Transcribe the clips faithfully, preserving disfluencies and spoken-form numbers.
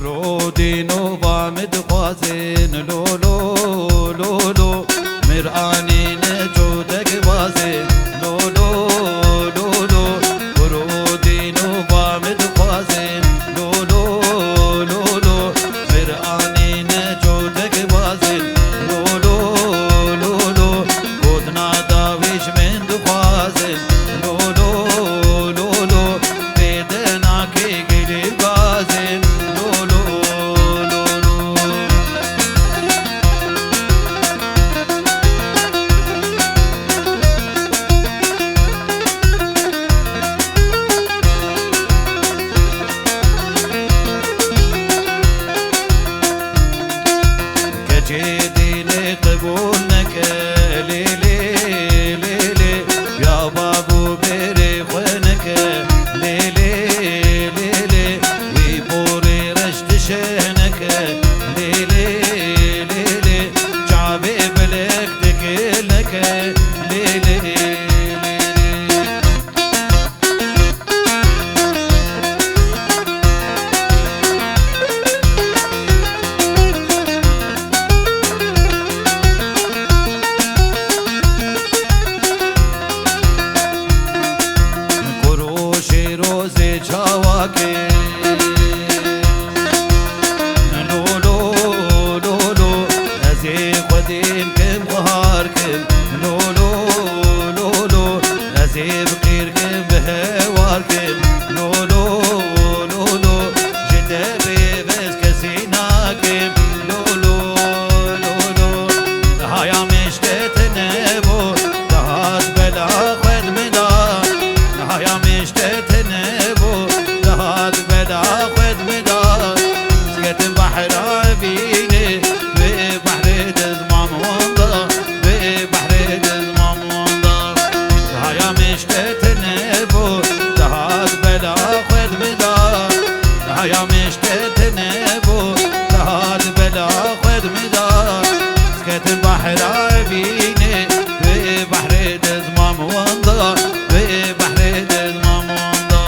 Rodîn û va min dixwazin, lo, lo, lo, lo. Mir anîne cotek bazin, lo, lo, lo, lo. Rodîn û va min dixwazin, lo, lo, lo, lo. Mir anîne cotek bazin, lo, lo, lo, lo. Gotina dawî ji min dixwazin, lo, lo, lo, lo. Pê de nakê gelî gazin, lo, lo, lo, lo. Keçê dînê qebûl neke, lê, lê, lê, lê. Ya bav û berê xwe neke, lê, lê, lê, lê. Wî porê reş dişe neke, lê, lê, lê, lê. Çavê belek dikil neke, lê, lê, lê, lê. Kur û şêrozê çawakê. Lo, lo, lo, lo. Ez ê xwedê kim xwar kim. Lo, lo, lo, lo. Ez ê bi qîr kim, bi hewar kim. Lo, lo, lo, lo. Ji te bêbes kesî nakim. Lo, lo, lo, lo. Haya min ji te tune bû, dihat bela xwe di min da. Haya min ji te tune bû, dihat bela xwe di min da. Sketin behra evînê, wê behrê dizmam wanda, wê behrê dizmam wanda. Haya min ji te tune bû, dihat bela xwe di min da. Haya min ji te tune bû, dihat bela xwe di min da. Sketin behra evînê, wê behrê dizmam wanda, wê behrê dizmam wanda.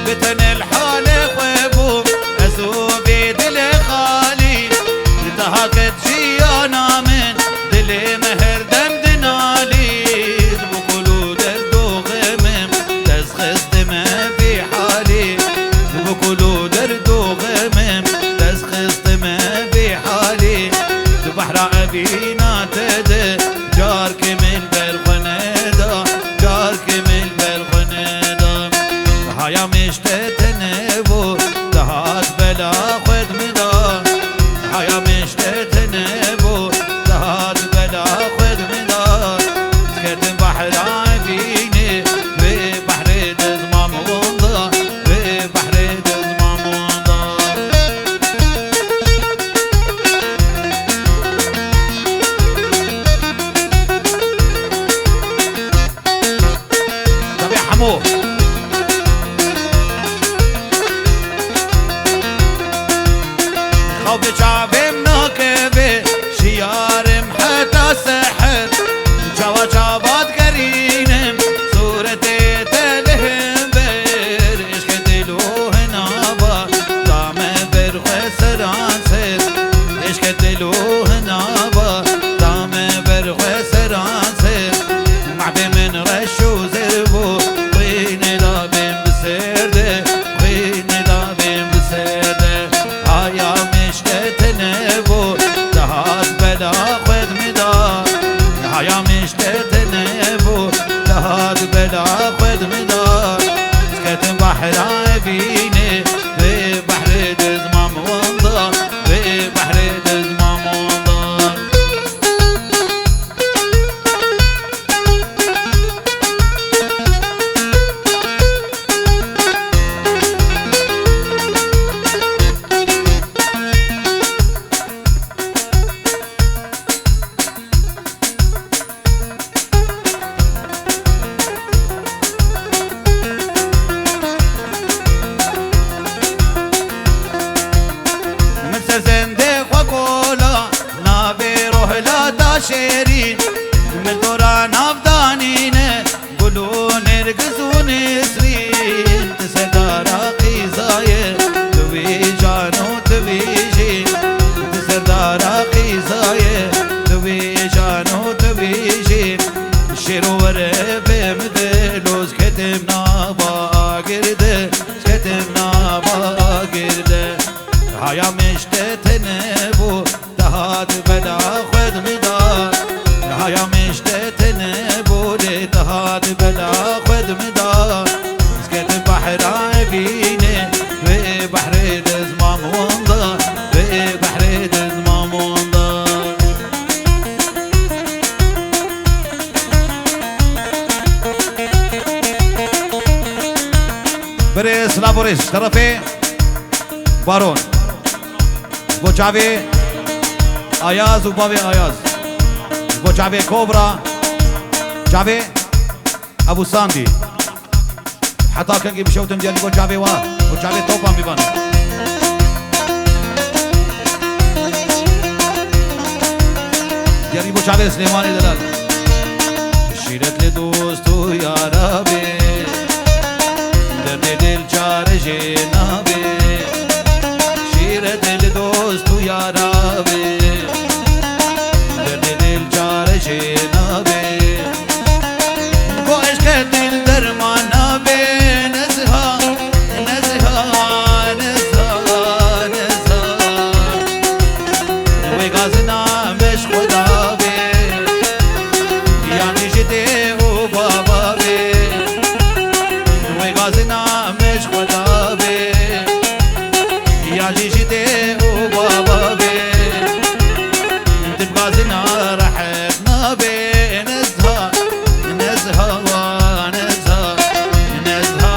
Bi tenê li halê xwe bûm, ez û vê dilê xalî. Li te haket jiyana min, dilê me her dem dinalî. Di bikul û derd û xemim, dest xistime vî halî. Di bikul û derd û xemim, dest xistime vî halî. Di behra evîna te de, carkê min ber xwe neda, carkê min ber xwe neda. Haya min ji te tune bû, dihat bela xwe di min da. Haya min ji te tune bû, dihat bela xwe di min da. Sketin behra evînê, wê behrê dizmam wanda, wê behrê dizmam wanda. Tabii hemû. Xew bi çavêm nakeve, şiyarem heta seher. Çawa çawa digerînim, sûretê te li hember. Îşkê dil û hinava, da me ber xwe seran ser. Îşkê dil û hinava, da me ber xwe seran ser. Mehbê min reş û zêr bû, xwînê da bên bi ser de, xwînê da bên bi ser de. Haya min ji te tune Girde, sketim nava girde. Haya mişte tene bu, dahat bela xwed mi da. Haya mişte tene bu, de dahat bela xwed mi da. Sket bahra evine, ve bahre dezmam wanda, ve bahre dezmam wanda. Berê silav û rêz ji terefê Baron. Ji bo çavê Ayaz û bavê Ayaz. Ji bo çavê Kobra. Çavê Ebû Sandî. Heta kengî bişewtin diyarî bo çavê wa, bo çavê topa mîvan. Diyarî bo çavê Silêmanê Delal. Şîret li dost û yara bê, derdê dil çare jê nabê. Şîret li dost û yara bê, derdê dil çare jê nabê. Bo eşqê dil derman nabe, Nezha, Nezha, Nezha, Nezha. Wê gazina meşq xwe dabe, yan jî ji dê û baba be. Wê gazina meşq xwe dabe, yan jî ji dê û baba be. Di gazina rehet nabe, Nezha, Nezha wa, Nezha, Nezha,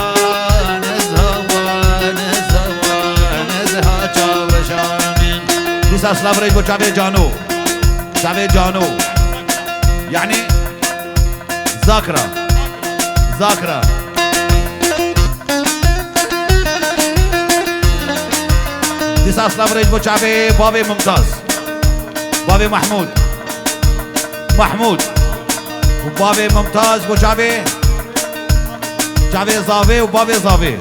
Nezha wa, Nezha wa, Nezha çavreşa min. Dîsa silav rêz bo çavê Cano. Çavê Cano. Yani Zakra. Zakra. Dîsa silav rêz bo çavê bavê Mumtaz. Bavê Mahmud. Mahmud. Û bavê Mumtaz bo çavê, çavê Zavê û bavê Zavê.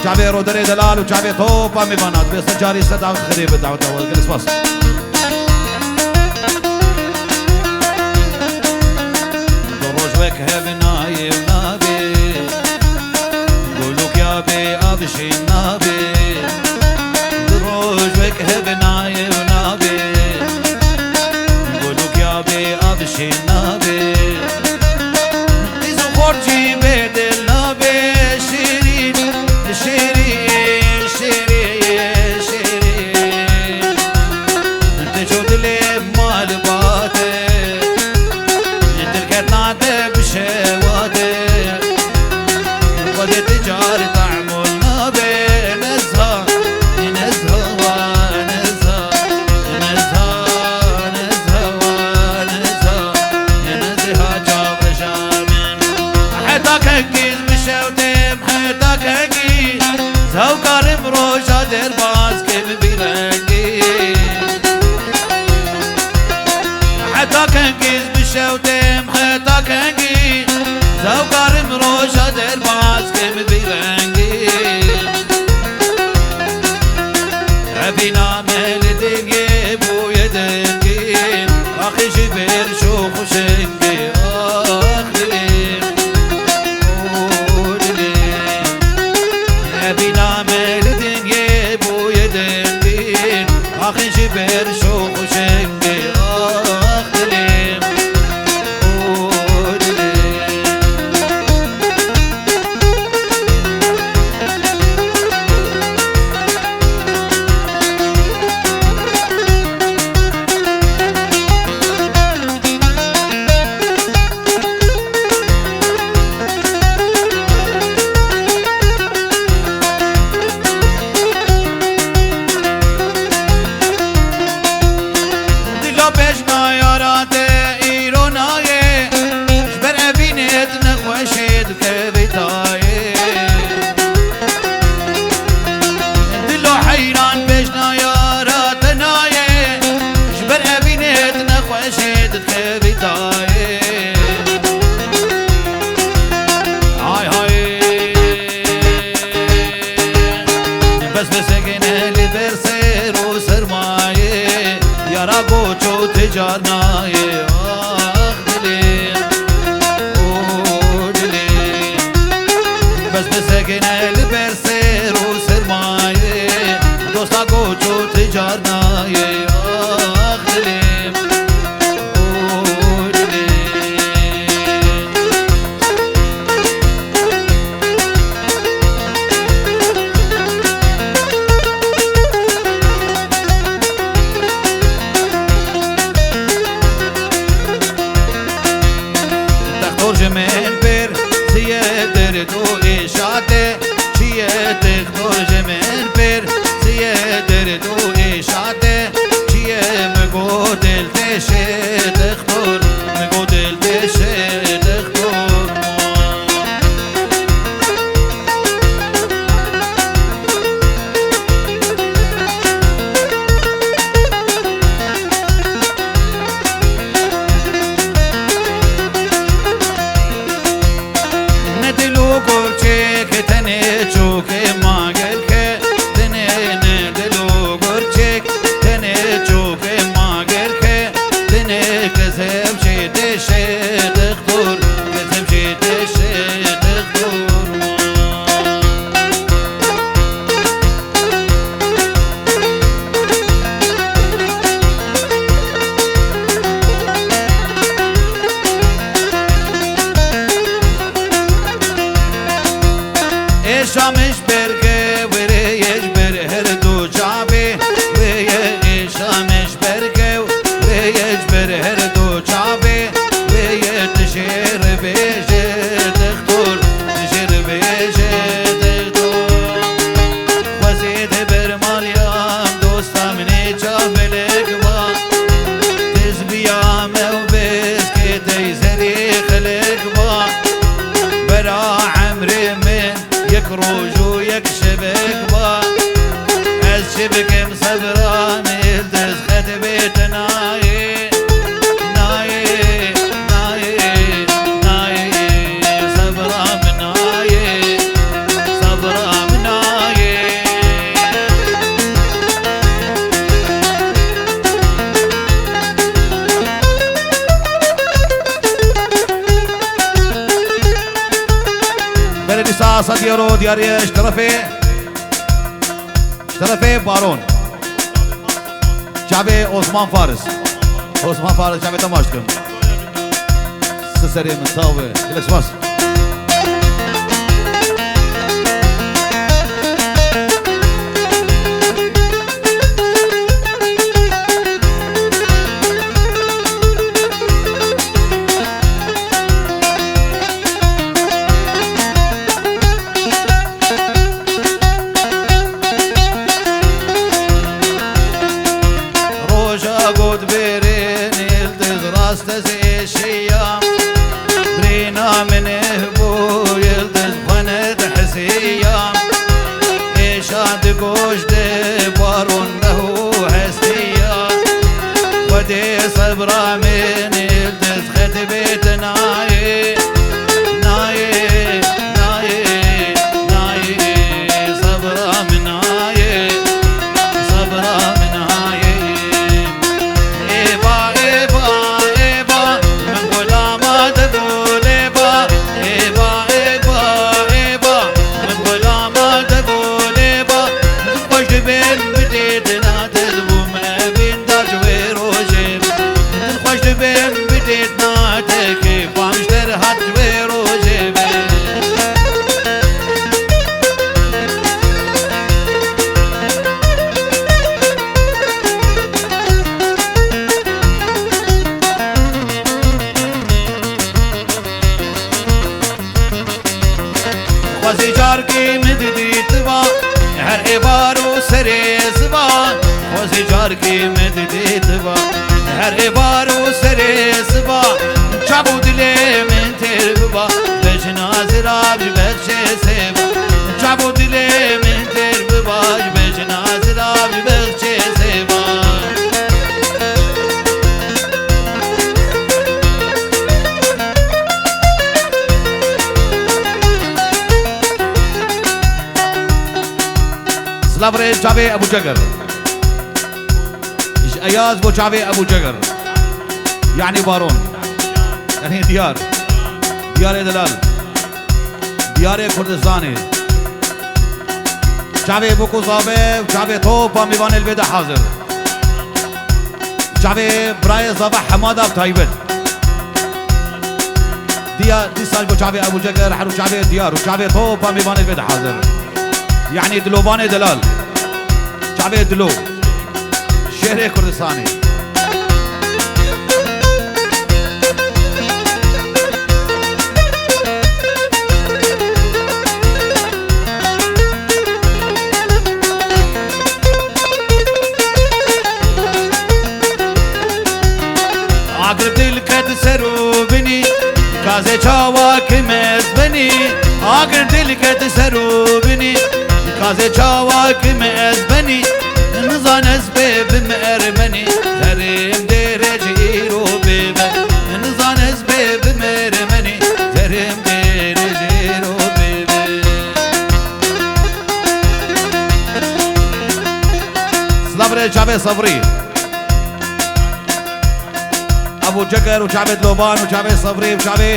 Çavê Roderê Delal û çavê Topa Mîvana. Dibê se carî se daxirê bi daweta we. Gelek spas. Du roj wek hev nayê û nabê. Guluk ya bê av jî nabê. Du roj wek hev nayê û nabê. Guluk ya bê av jî nabê. Qîz û xorcî bê dil nabê. Şêrîn, şêrîn, şêrîn, şêrîn. Te ço dilê mal bate. Dil ketna te bi şewate. Xwedê ti car tahmul nabe. Nezha, Nezha wa, Nezha, Nezha, Nezha wa, Nezha, Nezha çavreşa min. Heta kengî bi şew têm, heta kengî. Zewkarim roja derbaz kim bi rengî. Heta kengî bi şew têm, heta kengî. Zewkarim roja derbaz kim bi rengî. Evîna me li dingê bûye dengî. Axî ji ber şox û şengî. Ax dilê, o dilê. Evîna me Bes bisekine li ber ser û sermayê, dosta goç û ticar nayê, ax dilê min, oy dilê min. Textor ji min pêr, çi ye derd û êşa te? Çi ye textor ji min pêr, çi ye derd û êşa te? Çi ye min got dil te şê textor, min got dil te şê textor. Ne dil û gurçek, tenê çokê ma gel ke, tenê ne dil û gurçek, tenê çokê ma gel ke, tenê kezeb jê deşê dextor, kezeb jê deşê dextor. Êşa min ji ber ke wêrê ye ji ber her du çavê wê ye, êşa min ji ber ke wê ye ji ber her du çavê wê ye, tu jê re bêje dextor, tu jê re bêje dextor. Xwezê te ber maliyam, dosta min ê çav belek ba. Tizbiya me û beskê tey zerê xelek ba. Bera emrê min yek roj û yek şevek ba. Ez çi bikim sebra min, Yildiz xet bê te nayê. Nayê, nayê, nayê, sebra min nayê, sebra min nayê. Belê dîsa sed euro diyarî ye ji terefê Ji terefê Baron. Çavê Osman Faris. Osman Faris, çavê te maç dikim. Si serê min, sağ ol. Gelek spas. Roja got bêrên Yildiz rast ez êşiyam. Birîna min bû Yildiz xwe nedihisiya. Êşa di goş de Baron neho hestiya. Xwedê sebra min Yildiz xet bê te nayê. Nayê, nayê, nayê, sebra min nayê, sebra min nayê. Êba, êba, êba, min xulama te golê ba. Êba, êba, êba, min xulama te golê ba. Xweş dibêm bidê dina te dibû me bîndar ji wê rojê. Xweş dibêm bidê dina te kêfa min ji te re hat ji wê rojê be. Xwezî carkî min didîtiba, her êvar û serê zivan. Xwezî carkî min didîtiba, her êvar û serê zivan. Çav û dilê min têr biba, bejna zirav ji bexçê sêva. Çav û dilê min têr biba, ji bejna zirav ji bexçê sêva. Silav rê çavê Ebû Ceger. Ji Eyaz bo çavê Ebû Ceger. Yani Baron. Yani Diyar. Diyarê delal. Diyarê Kurdistanê. Çavê Bûk û Zave û çavê Topa mêvanê li vê de hazir. Çavê birayê Zava Hemada bi taybet. Diya, dîsa ji bo çavê Ebû Ceger, her û çavê Diyar û çavê Topa mêvanê li vê de hazir. Yanî dilovanê delal. Çavê Dilo. Şêrê Kurdistanê. Agir dil ket ser û binî, kazê çawa kim ez benî. Agir dil ket ser û binî, kazê çawa kim ez benî. Nizan ez bê bim ermenî, zerê min dêre ji îro bêbe. Nizan ez bê bim ermenî, zerê min dêre ji îro bêbe. Silav re çavê Sevrî. Ebû Ceker û çavê Diloban û çavê Sevrî û çavê,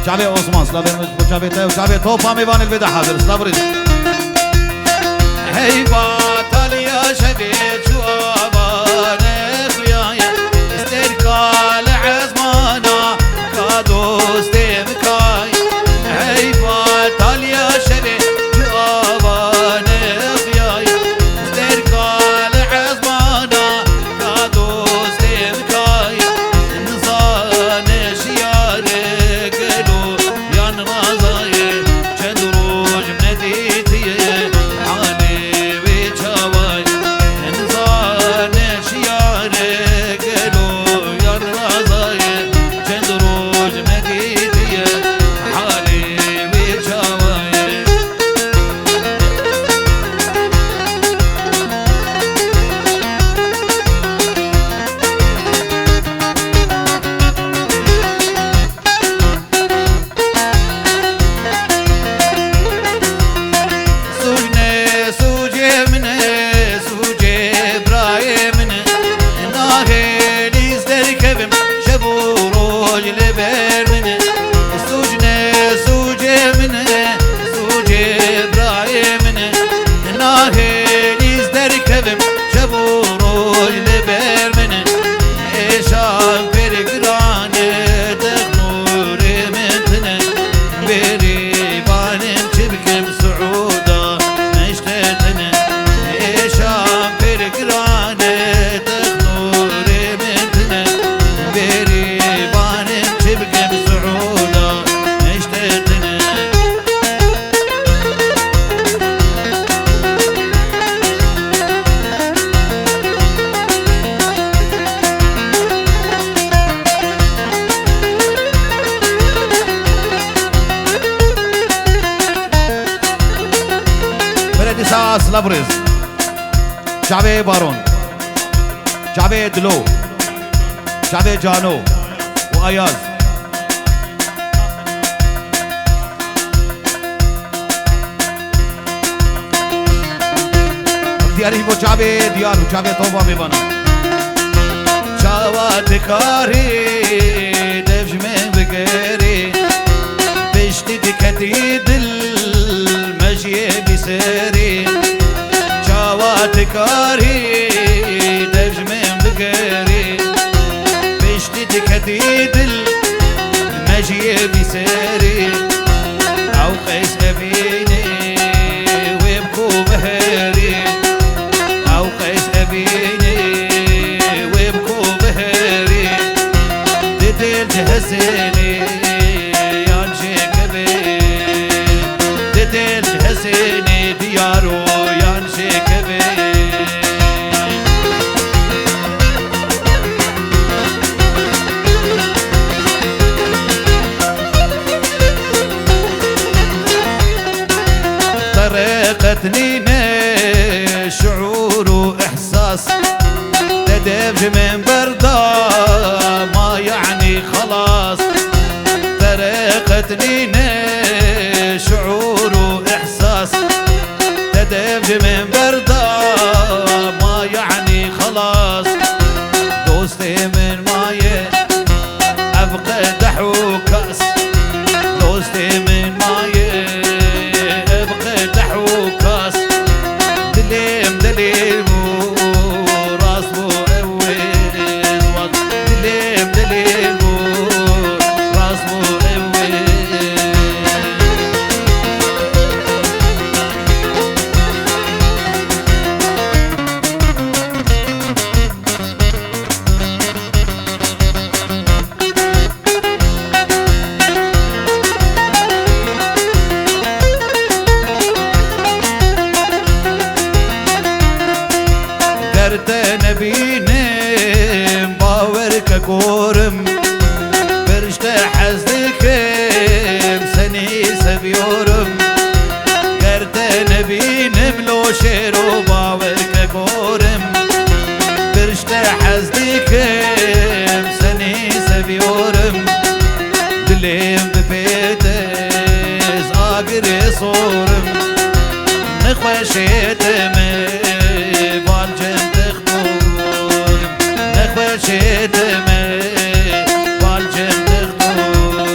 çavê Osman. Silavê min bo çavê te û çavê Topa mêvanê li vê de hazir. Silav rêz. Hey bataliya şevê çû avane xuyaye, sterka li ezmana ka dostê min kay. Hey bataliya şevê çû avane xuyaye, sterka li ezmana ka dostê min kay. Nizane şiyare gelo yan razayê, çend roj nedîtiye halê wê çaway. Nizane şiyare gelo yan razayê, çend roj nedîtiye halê wê çaway. Sûc ne sûcê min e, sûcê birayê min e. Nahêlî ez derkevim, şev û roj li ber min e. Sûc ne sûcê min e, sûcê birayê min e. Nahêlî ez derkevim, şev û roj li ber min e. Êşan pir giran e, dexnûrê min tine. Bêrîvanên çi bikim, siûda meşte tine. Êşan pir giran e, dexnûrê min tine. Bêrîvanên çi bikim, siûda meşte tine. Bere dîsa silav rêz. Çavê Baron. Çavê Dilo. Çavê Cano û Ayaz. Diyarî bo çavê Diyar û çavê Toba mêvana. Çawa dikarî dev ji min bigerî, piştî diketî dil mejiyê bîserî. Çawa dikarî dev ji min bigerî, piştî diketî dil mejiyê bîserî. Ew qeys evînê wê bi ku biherî. Ew qeys evînê wê bi ku biherî. Di dil ji hesênê yan jêkevê. Di dil ji hesênê diyaro yan jêkevê. Tereqet nîne şuur û ihsas. Te dev ji min berda ma yanî xelas. Tereqet nîne şuur û ihsas. Te dev ji min berda ma yanî xelas. Dostê min maye ev qedeh û kas. Dostê Nexweşê dime, balcem dixdor. Nexweşê dime, balcem dixdor.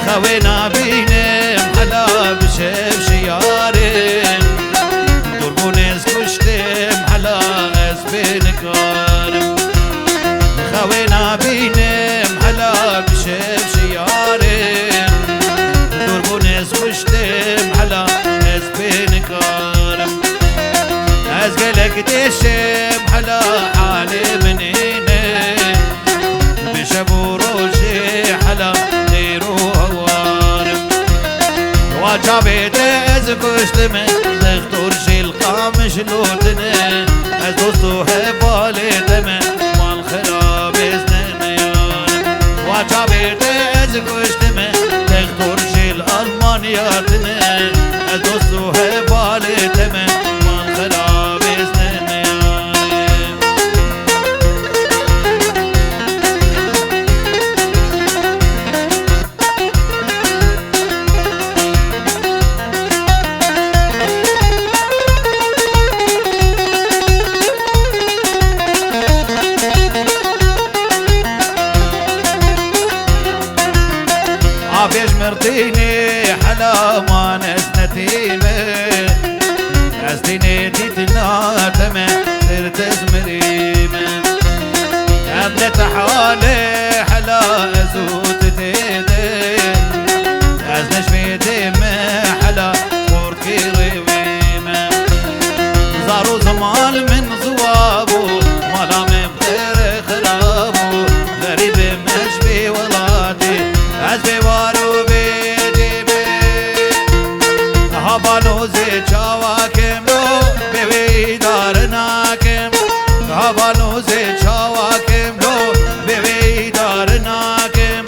Xewê nabînim hela bi şev şiyarê. Durbûnê ez kuştim hela ez pê nikarim. Xewê nabînim hela bi şev şiyarê. Durbûnê ez kuştim hela ez pê nikarim. Ez gelek dêşim hela halê min îne. Bi şev û rojê hela nêr û hewar im. Wa çavê te ez kuştime, dextor jî li qamiş lotine. Ez dost û hevalê te me, mal xirab ez neme yar. Wa çavê te ez kuştime, dextor jî li Almanya tine. Ez dost û hevalê te me, mal xirab ez neme yar. Avêj mirdînê hela man ez netîme. Ez dînê dîtina te me, tir dez mirîme. Em ne te hale hela ez û tu tê de. Ez ne ji vê dê me hela xortkî rêwî me. Zar û ziman min ziwa bû, mala me bi te re xira bû. Xerîbê me ji vê welatê, ez bê war û bê dê me. Hava nozê çawa kim lo, bê wê îdare nakim. Hava nozê çawa kim lo, bê wê îdare nakim.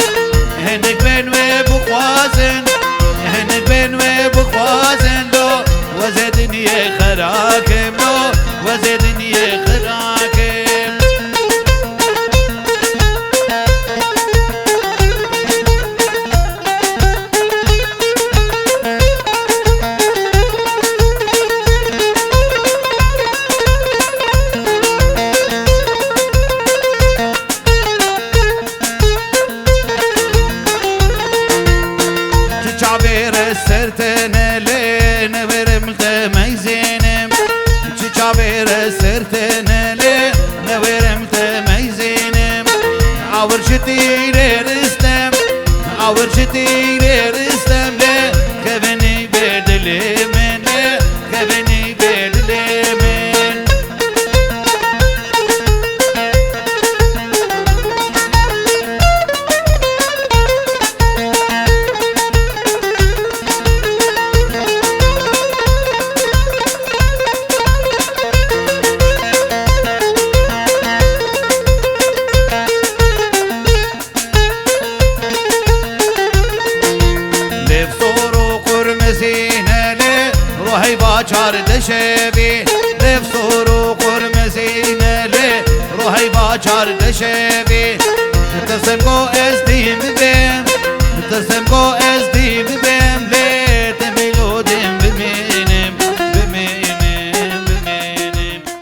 Hindik bên wê bixwazin, hindik bên wê bixwazin lo, wezê dinyê xera kim lo, wezê dinyê xera kim. Çi çavêre ser te nelê, neverim te meyzênim. Çi çavêre ser te nelê, neverim te meyzênim. Awir ji tîrê ristem, awir ji tîrê ristem lê, kevinî bê dilê min lê, kevinî bê dilê min. Lêv sor û qurmizîne lê, rohey va çardeşevî. Lêv sor û qurmizîne lê, rohey va çardeşevî. Tirsim go ez dî bibêm, tirsim go